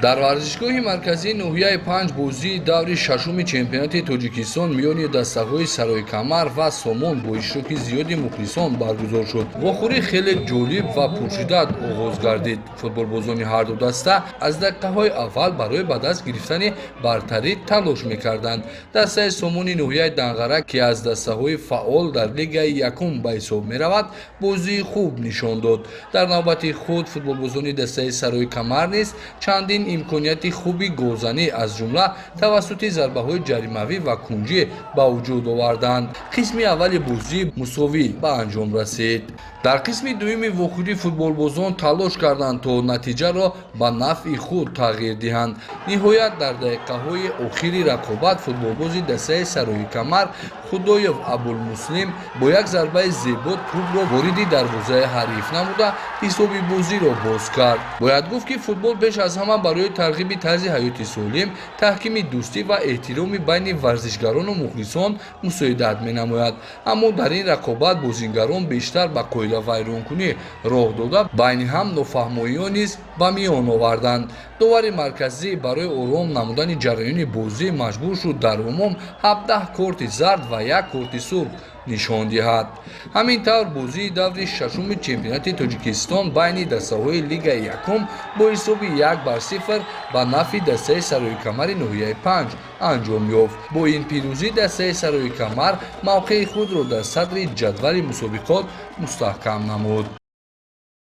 Дар варзишгоҳи марказии ноҳияи Панҷ бозии даври шашуми чемпионати Тоҷикистон миёни дастаҳои Сарои Камар ва Сомон бо иштироки зиёди мухлисон баргузор шуд. Вохӯрӣ хеле ҷолиб ва пуршиддат оғоз гардид. Футболбозони ҳарду даста аз дақиқаҳои аввал барои ба даст гирифтани бартарӣ талош мекарданд. Дастаи Сомони ноҳияи Данғара, ки аз дастаҳои фаъол дар лигаи якум ба ҳисоб меравад, бозии хуб нишон дод. Дар навбати худ футболбозони дастаи Сарои Камар низ чандин имконияти хуби голзанӣ, аз ҷумла тавассути зарбаҳои ҷаримавӣ ва кунҷӣ, ба вуҷуд оварданд. Қисми аввали бозӣ мусовӣ ба анҷом расид. Дар қисми дуюми вохӯрӣ футболбозон талош карданд, то натиҷаро ба нафъи худ тағйир диҳанд. Ниҳоят, дар дақиқаҳои охири рақобат футболбози дастаи Сарои Камар Худоев Абулмуслим бо як зарбаи зебо тӯбро вориди дарвозаи ҳариф намуда, ҳисоби бозиро боз кард. Бояд гуфт, ки футбол пеш аз ҳама барои тарғиби тарзи ҳаёти солим, таҳкими дӯстӣ ва эҳтироми байни варзишгарону мухлисон мусоидат менамояд. Аммо дар ин рақобат бозигарон бештар ба қоидавайронкунӣ роҳ дода, байни ҳам нофаҳмоиҳо низ ба миён оварданд. Довари марказӣ барои ором намудани ҷараёни бозӣ маҷбур шуд дар умум 17 корти зард ва як корти сурх нишон диҳад. Ҳамин тавр, бозии даври шашуми чемпионати Тоҷикистон байни дастаҳои лигаи якум бо ҳисоби 1-0 ба нафъи дастаи Сарои Камари ноҳияи Панҷ анҷом ёфт. Бо ин пирӯзӣ дастаи Сарои Камар мавқеи худро дар садри ҷадвали мусобиқот мустаҳкам намуд.